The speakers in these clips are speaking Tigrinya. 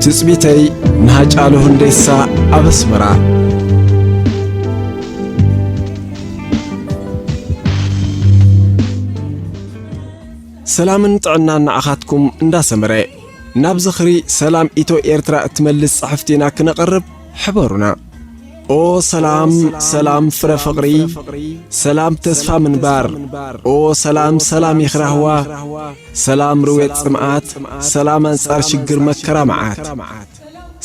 ትጽቢተይ ንሃጫሉ ሁንዴሳ ኣብ ኣስመራ። ሰላምን ጥዕናን ንዓኻትኩም እንዳሰመረ፣ ናብ ዝኽሪ ሰላም ኢትዮ ኤርትራ እትመልስ ጽሕፍቲና ክነቐርብ፣ ሕበሩና። ኦ ሰላም፣ ሰላም ፍረ ፍቕሪ፣ ሰላም ተስፋ ምንባር። ኦ ሰላም፣ ሰላም ይኽራህዋ፣ ሰላም ርዌት ጽምኣት፣ ሰላም ኣንጻር ሽግር መከራ መዓት።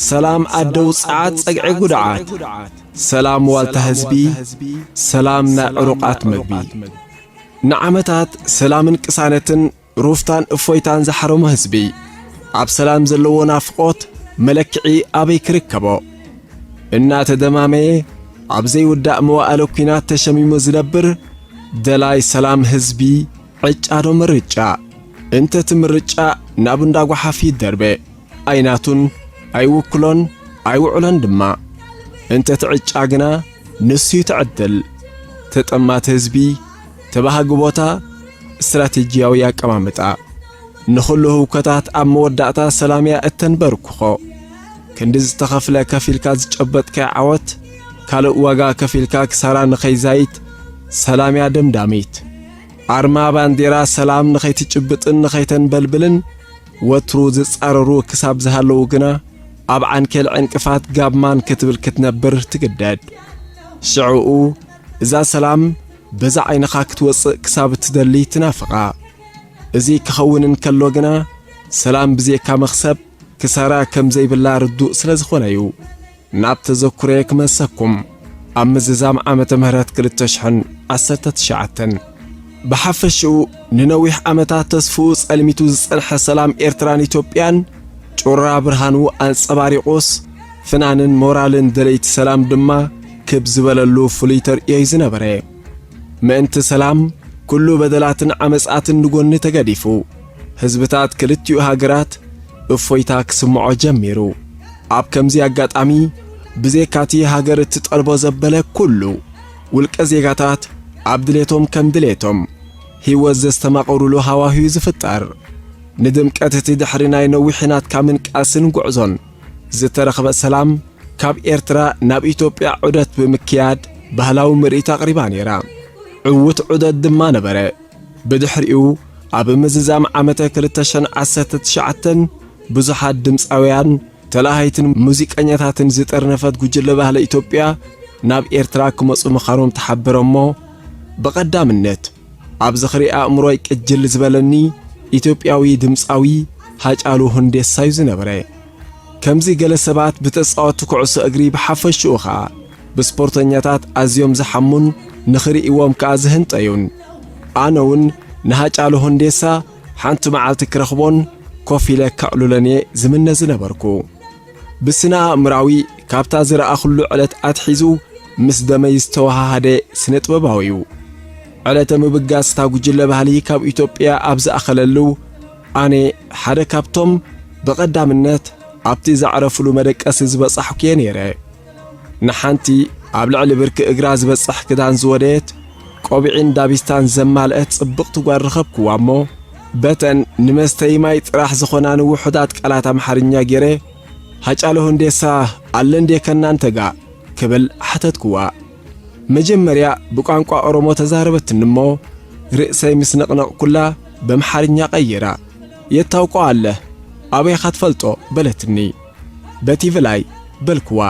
ሰላም ኣደው ጸዓት ጸግዒ ጉድዓት፣ ሰላም ዋልታ ህዝቢ፣ ሰላም ናይ ዕሩቓት መግቢ። ንዓመታት ሰላምን ቅሳነትን ሩፍታን እፎይታን ዝሓረሞ ህዝቢ፣ ኣብ ሰላም ዘለዎ ናፍቖት መለክዒ ኣበይ ክርከቦ? እናተደማመየ ኣብ ዘይውዳእ መዋእለ ኲናት ተሸሚሙ ዝነብር ደላይ ሰላም ህዝቢ፣ ዕጫ ዶ ምርጫ? እንተ እቲ ምርጫ ናብ እንዳ ጓሓፍ ይደርበ፣ ኣይናቱን ኣይውክሎን ኣይውዕሎን ድማ። እንተ እቲ ዕጫ ግና ንሱ እዩ ትዕድል። ተጠማቲ ህዝቢ፣ ተባሃጊ ቦታ፣ ስትራቴጂያዊ ኣቀማምጣ። ንኹሉ ህውከታት ኣብ መወዳእታ ሰላም እያ እተንበርክኾ። ክንዲ ዝተኸፍለ ከፊልካ ዝጨበጥካዮ ዓወት፣ ካልእ ዋጋ ከፊልካ ክሳራ ንኸይዛይድ፣ ሰላም እያ ደምዳሚት። ኣርማ ባንዴራ ሰላም ንኸይትጭብጥን ንኸይተንበልብልን ወትሩ ዝጻረሩ ክሳብ ዝሃለዉ ግና፣ ኣብ ዓንኬል ዕንቅፋት ጋብማን ክትብል ክትነብር ትግደድ። ሽዕኡ እዛ ሰላም በዛ ዓይንኻ ክትወጽእ ክሳብ እትደሊ ትናፍቓ። እዚ ክኸውን እንከሎ ግና፣ ሰላም ብዜካ መኽሰብ ክሳራ ከም ዘይብላ ርዱእ ስለ ዝኾነ እዩ። ናብ ተዘክሮየ ክመልሰኩም፣ ኣብ ምዝዛም ዓመተ ምህረት ክልተ ሽሕን ዓሰርተ ትሽዓተን። ብሓፈሽኡ፣ ንነዊሕ ዓመታት ተስፍኡ ጸልሚቱ ዝጸንሐ ሰላም ኤርትራን ኢትዮጵያን፣ ጩራ ብርሃኑ ኣንጸባሪቑስ፣ ፍናንን ሞራልን ደለይቲ ሰላም ድማ ክብ ዝበለሉ ፍሉይ ተርእዮ እዩ ዝነበረ። ምእንቲ ሰላም፣ ኩሉ በደላትን ዓመጻትን ንጎኒ ተገዲፉ፣ ህዝብታት ክልቲኡ ሃገራት እፎይታ ክስምዖ ጀሚሩ። ኣብ ከምዚ ኣጋጣሚ፣ ብዜካቲ ሃገር እትጠልቦ ዘበለ ኩሉ፣ ውልቀ ዜጋታት ኣብ ድሌቶም ከም ድሌቶም፣ ህይወት ዘስተማቕሩሉ ሃዋህው ዝፍጠር። ንድምቀት እቲ ድሕሪ ናይ ነዊሕ ናትካ ምንቃስን ጉዕዞን ዝተረኽበ ሰላም፣ ካብ ኤርትራ ናብ ኢትዮጵያ ዑደት ብምክያድ ባህላዊ ምርኢት ኣቕሪባ ነይራ። ዕዉት ዑደት ድማ ነበረ። ብድሕሪኡ፣ ኣብ ምዝዛም ዓመተ ክልተ ሽሕን ዓሰርተ ትሽዓተን ብዙሓት ድምጻውያን፣ ተላሃይትን ሙዚቀኛታትን ዝጠርነፈት ጉጅለ ባህሊ ኢትዮጵያ ናብ ኤርትራ ክመጹ ምዃኖም ተሓበረ እሞ፣ ብቐዳምነት ኣብ ዝኽሪ ኣእምሮይ ቅጅል ዝበለኒ ኢትዮጵያዊ ድምጻዊ ሃጫሉ ሁንዴሳ እዩ ዝነበረ። ከምዚ ገለ ሰባት ብተጻወትቲ ኩዕሶ እግሪ ብሓፈሽኡ ኸኣ ብስፖርተኛታት ኣዝዮም ዝሓሙን ንኽርእይዎም ከኣ ዝህንጠዩን፣ ኣነ እውን ንሃጫሉ ሁንዴሳ ሓንቲ መዓልቲ ክረኽቦን ኮፍ ኢለ ከዕልሎን እየ ዝምነ ዝነበርኩ። ብስነ ኣእምራዊ ካብታ ዝረኣኹሉ ዕለት ኣትሒዙ ምስ ደመይ ዝተወሃሃደ ስነ ጥበባዊ እዩ። ዕለተ ምብጋስ እታ ጉጅለ ባህሊ ካብ ኢትዮጵያ ኣብ ዝኣኸለሉ፣ ኣነ ሓደ ካብቶም ብቐዳምነት ኣብቲ ዘዕረፍሉ መደቀሲ ዝበጻሕኩ እየ ነይረ። ንሓንቲ ኣብ ልዕሊ ብርኪ እግራ ዝበጽሕ ክዳን ዝወደየት፣ ቆቢዕን ዳቢስታን ዘማልአት ጽብቕቲ ጓል ረኸብክዋ እሞ፣ በተን ንመስተዪ ማይ ጥራሕ ዝኾናኒ ውሑዳት ቃላት ኣምሓርኛ ገይረ፣ "ሃጫሉ ሁንዴሳ ኣለ እንዴ ከናንተ ጋ?" ክብል ሓተትክዋ። መጀመርያ ብቋንቋ ኦሮሞ ተዛረበትኒ እሞ፣ ርእሰይ ምስ ነቕነቕኩላ በምሓርኛ ቀይራ፣ "የት ታውቀዋለህ? ኣበይ ኢኻ ትፈልጦ?" በለትኒ። "በቲቪ ላይ" በልክዋ።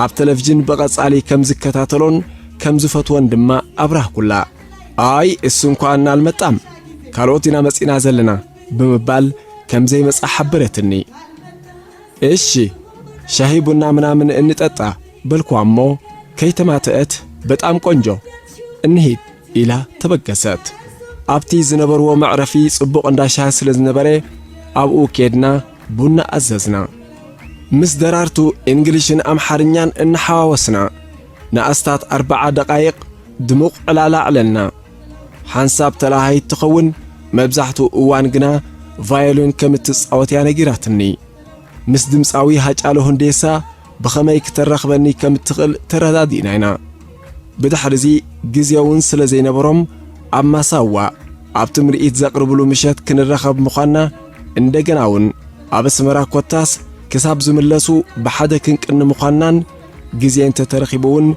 ኣብ ቴሌቪዥን ብቐጻሊ ከም ዝከታተሎን ከም ዝፈትዎን ድማ ኣብራህኩላ። "ኣይ፣ እሱ እንኳን ኣልመጣም፣ ካልኦት ኢና መጺና ዘለና" ብምባል ከም ዘይመጻ ሓበረትኒ። "እሺ፣ ሻሂ ቡና ምናምን እንጠጣ" በልክዋ እሞ፣ ከይተማተአት፣ "በጣም ቆንጆ፣ እንሂድ" ኢላ ተበገሰት። ኣብቲ ዝነበርዎ መዕረፊ ጽቡቕ እንዳ ሻሂ ስለ ዝነበረ፣ ኣብኡ ኬድና ቡና ኣዘዝና። ምስ ደራርቱ እንግሊሽን ኣምሓርኛን እናሓዋወስና፣ ንኣስታት ኣርብዓ ደቓይቕ ድሙቕ ዕላል ኣዕለልና። ሓንሳብ ተላሃይት ትኸውን፣ መብዛሕትኡ እዋን ግና ቫዮሊን ከም እትጻወት እያ ነጊራትኒ። ምስ ድምጻዊ ሃጫሉ ሁንዴሳ ብኸመይ ክተራኽበኒ ከም እትኽእል ተረዳዲእና ኢና። ብድሕሪዚ ግዜ እውን ስለ ዘይነበሮም፣ ኣብ ማሳዋ ኣብቲ ምርኢት ዘቕርብሉ ምሸት ክንራኸብ ምዃንና፣ እንደገና እውን ኣብ ኣስመራ ኮታስ ክሳብ ዝምለሱ ብሓደ ክንቅኒ ምዃንናን ግዜ እንተተረኺቡ እውን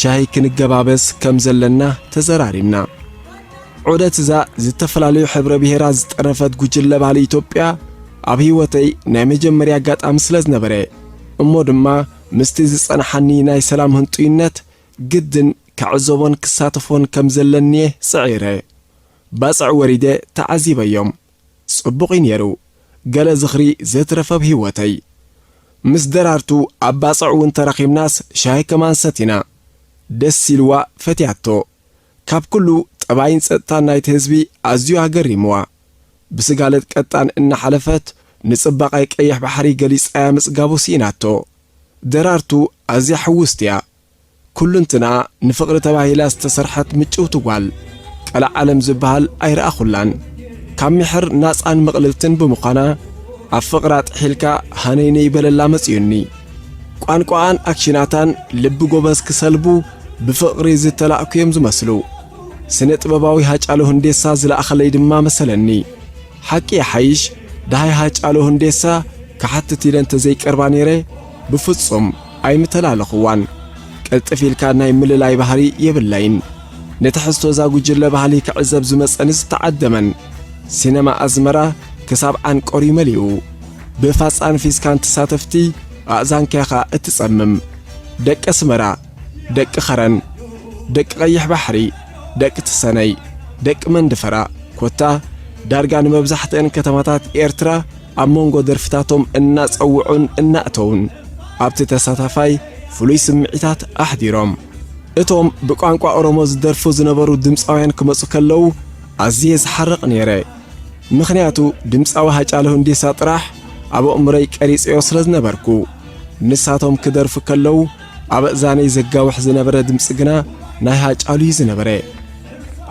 ሻሂ ክንገባበስ ከም ዘለና ተዘራሪብና። ዑደት እዛ ዝተፈላለዩ ሕብረ ብሄራት ዝጠረፈት ጉጅለ ባህሊ ኢትዮጵያ ኣብ ህይወተይ ናይ መጀመርያ ኣጋጣሚ ስለ ዝነበረ፣ እሞ ድማ ምስቲ ዝጸንሓኒ ናይ ሰላም ህንጡይነት ግድን ክዕዘቦን ክሳተፎን ከም ዘለኒየ ጽዒረ። ባጽዕ ወሪደ ተዓዚበዮም። ጽቡቕ እዩ ነይሩ። ገለ ዝኽሪ ዘትረፈ ኣብ ህይወተይ። ምስ ደራርቱ ኣብ ባጽዕ እውን ተራኺብናስ ሻሂ ከማን ሰቲና። ደስ ኢልዋ ፈትያቶ። ካብ ኩሉ ጠባይን ጸጥታን ናይቲ ህዝቢ ኣዝዩ ኣገሪምዋ። ብስጋለት ቀጣን እናሓለፈት ንጽባቐ ቀይሕ ባሕሪ ገሊጻያ ምጽጋቡ ስኢናቶ። ደራርቱ ኣዝያ ሕውስቲ እያ። ኩሉንትንኣ ንፍቕሪ ተባሂላ ዝተሰርሐት ምጭውቲ ጓል፣ ቀልዓለም ዝበሃል ኣይረኣኹላን። ካብ ሚሕር ናጻን ምቕልልትን ብምዃና፣ ኣብ ፍቕራ ጥሒልካ ሃነይነይ በለላ መጺኡኒ። ቋንቋኣን ኣክሽናታን ልቢ ጎበዝ ክሰልቡ ብፍቕሪ ዝተላእኩ እዮም ዝመስሉ። ስነ ጥበባዊ ሃጫሉ ሁንዴሳ ዝለኣኸለይ ድማ መሰለኒ። ሓቂ ይሓይሽ፣ ደሃይ ሃጫሉ ሁንዴሳ ክሓትት ኢለ እንተዘይቀርባ ነይረ፣ ብፍጹም ኣይምተላለኹዋን። ቅልጥፍ ኢልካ ናይ ምልላይ ባህሪ የብለይን። ንትሕዝቶ እዛ ጉጅለ ባህሊ ክዕዘብ ዝመጸን ዝተዓደመን። ሲነማ ኣዝመራ ክሳብ ዓንቀርዩ መሊኡ። ብፋጻን ፊስካን ተሳተፍቲ ኣእዛንካ ኢኻ እትጸምም። ደቂ ኣስመራ፣ ደቂ ኸረን፣ ደቂ ቀይሕ ባሕሪ፣ ደቂ ተሰነይ፣ ደቂ መንደፈራ፣ ኮታ ዳርጋ ንመብዛሕትአን ከተማታት ኤርትራ ኣብ መንጎ ደርፍታቶም እናጸውዑን እናእተዉን ኣብቲ ተሳታፋይ ፍሉይ ስምዒታት ኣሕዲሮም። እቶም ብቋንቋ ኦሮሞ ዝደርፉ ዝነበሩ ድምጻውያን ክመጹ ከለዉ ኣዝየ ዝሓርቕ ነይረ። ምኽንያቱ ድምጻዊ ሃጫሉ ሁንዴሳ ጥራሕ ኣብ ኣእምሮይ ቀሪጸዮ ስለ ዝነበርኩ። ንሳቶም ክደርፉ ከለዉ ኣብ ኣእዛነይ ዘጋውሕ ዝነበረ ድምጺ ግና ናይ ሃጫሉ እዩ ዝነበረ።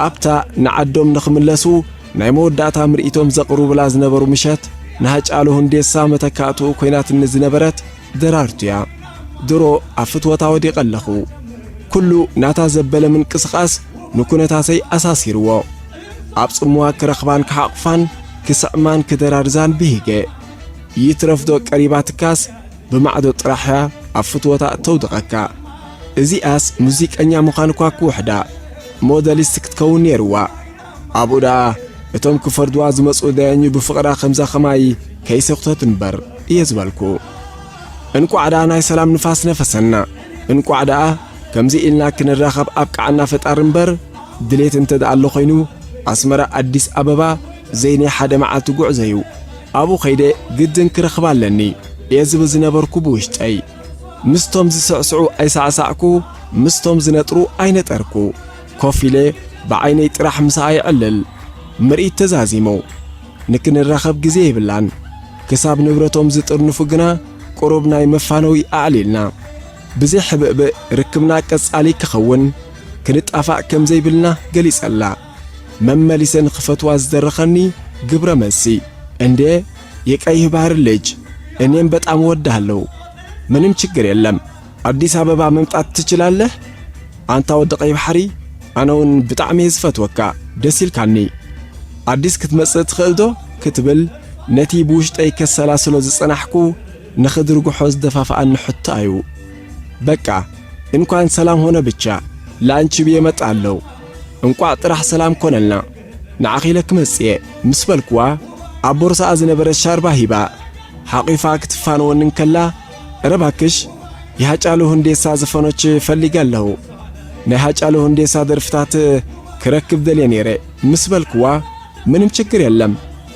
ኣብታ ንዓዶም ንኽምለሱ ናይ መወዳእታ ምርኢቶም ዘቕርቡላ ዝነበሩ ምሸት ንሃጫሉ ሁንዴሳ መተካእትኡ ኮይናትኒ ዝነበረት ደራርቱ እያ። ድሮ ኣብ ፍትወታ ወዲቐ ኣለኹ። ኩሉ ናታ ዘበለ ምንቅስቓስ ንኩነታተይ ኣሳሲርዎ። ኣብ ጽምዋ ክረኽባን ክሓቑፋን ክስዕማን ክደራርዛን ብሂገ። ይትረፍዶ ቀሪባትካስ ብማዕዶ ጥራሕ እያ ኣብ ፍትወታ እተውድቐካ። እዚኣስ ሙዚቀኛ ምዃን እኳ ክውሕዳ፣ ሞደሊስት ክትከውን ነይርዋ። ኣብኡ ደኣ እቶም ክፈርድዋ ዝመጹ ደያኙ ብፍቕራ ከምዛ ኸማይ ከይሰኽተት እምበር እየ ዝበልኩ። እንቋዕ ደኣ ናይ ሰላም ንፋስ ነፈሰና። እንቋዕ ደኣ ከምዚ ኢልና ክንራኸብ ኣብቅዓና ፈጣሪ እምበር፣ ድሌት እንተ ደኣ ኣሎ ኾይኑ፣ ኣስመራ ኣዲስ ኣበባ ዘይናይ ሓደ መዓልቲ ጉዕዞ እዩ። ኣብኡ ኸይደ ግድን ክረኽባ ኣለኒ እየ ዝብል ዝነበርኩ ብውሽጠይ። ምስቶም ዝስዕስዑ ኣይሳዕሳዕኩ፣ ምስቶም ዝነጥሩ ኣይነጠርኩ። ኮፍ ኢለ ብዓይነይ ጥራሕ ምሳኣ የዕልል። ምርኢት ተዛዚሙ። ንክንራኸብ ግዜ የብላን። ክሳብ ንብረቶም ዝጥርንፉ ግና ቁሩብ ናይ መፋነዊ ኣዕሊልና። ብዘይ ሕብእብእ ርክብና ቀጻሊ ክኸውን ክንጣፋእ ከም ዘይብልና ገሊጸላ። መመሊሰ ንኽፈትዋ ዝደረኸኒ ግብረ መልሲ። እንዴ የቀይህ ባህር ልጅ፣ እኔም በጣም እወድሃለሁ። ምንም ችግር የለም። ኣዲስ ኣበባ መምጣት ትችላለህ? ኣንታ ወዲ ቀይ ባሕሪ፣ ኣነ እውን ብጣዕሚ እየ ዝፈትወካ፣ ደስ ኢልካኒ። ኣዲስ ክትመጽእ ትኽእል ዶ? ክትብል ነቲ ብውሽጠይ ከሰላስሎ ዝጸናሕኩ ንኽድርጉሖ ዝደፋፍኣኒ ሕቶ እዩ። በቃ፣ እንኳን ሰላም ሆነ ብቻ፣ ለአንቺ ብዬ እመጣለሁ። እንቋዕ ጥራሕ ሰላም ኮነልና። ንዓኺ ኢለ ክመጽእ እየ ምስ በልክዋ፣ ኣብ ቦርሳኣ ዝነበረት ሻርባ ሂባ፣ ሓቒፋ ክትፋነወኒ እንከላ፣ "እረ እባክሽ፣ የሃጫሉ ሁንዴሳ ዘፈኖች እፈልጋለሁ። ናይ ሃጫሉ ሁንዴሳ ደርፍታት ክረክብ ደልየ ነይረ" ምስ በልክዋ፣ "ምንም ችግር የለም፣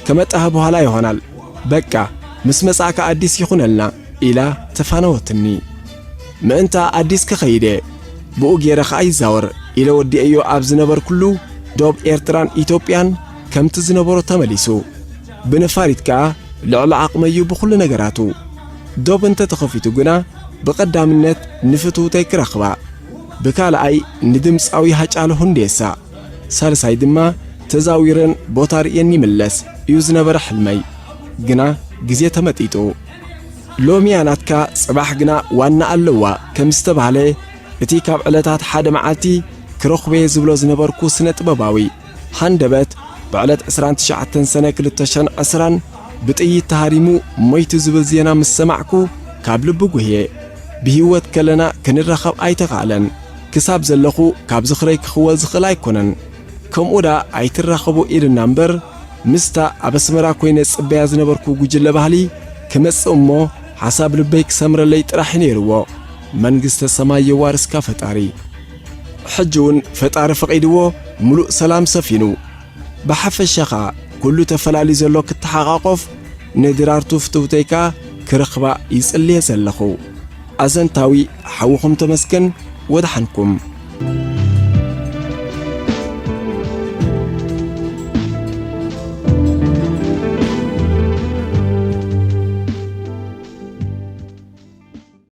ከመጣህ በኋላ ይሆናል። በቃ፣ ምስ መጻእካ ኣዲስ ይኹነልና" ኢላ ተፋነወትኒ። ምእንታ ኣዲስ ክኸይድ እየ፣ ብኡ ገይረ ኸኣ ይዛወር ኢለ ወዲኤዮ ኣብ ዝነበርኩሉ፣ ዶብ ኤርትራን ኢትዮጵያን ከምቲ ዝነበሮ ተመሊሱ። ብነፋሪት ከኣ ልዕሊ ዓቕመዩ ብኹሉ ነገራቱ። ዶብ እንተ ተኸፊቱ ግና፣ ብቐዳምነት ንፍትውተይ ክረኽባ፣ ብካልኣይ ንድምጻዊ ሃጫሉ ሁንዴሳ፣ ሳልሳይ ድማ ተዛዊረን ቦታ ርእየን ይምለስ እዩ ዝነበረ ሕልመይ። ግና ግዜ ተመጢጡ። ሎሚ እያ ናትካ፣ ጽባሕ ግና ዋና ኣለዋ ከም ዝተባህለ፣ እቲ ካብ ዕለታት ሓደ መዓልቲ ክረኽቦ'የ ዝብሎ ዝነበርኩ ስነ ጥበባዊ ሃንደበት፣ ብዕለት ዕስራን ትሽዓተን ሰነ ክልተ ሽሕን ዕስራን ብጥይት ተሃሪሙ ሞይቱ ዝብል ዜና ምስ ሰማዕኩ ካብ ልቢ ጉህየ። ብህይወት ከለና ክንራኸብ ኣይተኻእለን። ክሳብ ዘለኹ ካብ ዝኽረይ ክኽወል ዝኽእል ኣይኮነን። ከምኡ ደኣ ኣይትራኸቡ ኢልና እምበር፣ ምስታ ኣብ ኣስመራ ኮይነ ጽበያ ዝነበርኩ ጉጅለ ባህሊ ክመጽእ እሞ ሓሳብ ልበይ ክሰምረለይ ጥራሕ እዩ ነይርዎ። መንግስተ ሰማይ የዋርስካ ፈጣሪ። ሕጂ እውን ፈጣሪ ፈቒድዎ ምሉእ ሰላም ሰፊኑ። ብሓፈሻኻ ኩሉ ተፈላልዩ ዘሎ ክተሓቓቆፍ ንድራርቱ ፍትውተይካ ክረኽባ ይጽልየ ዘለኹ። ኣዘንታዊ ሓውኹም ተመስገን ወድሓንኩም።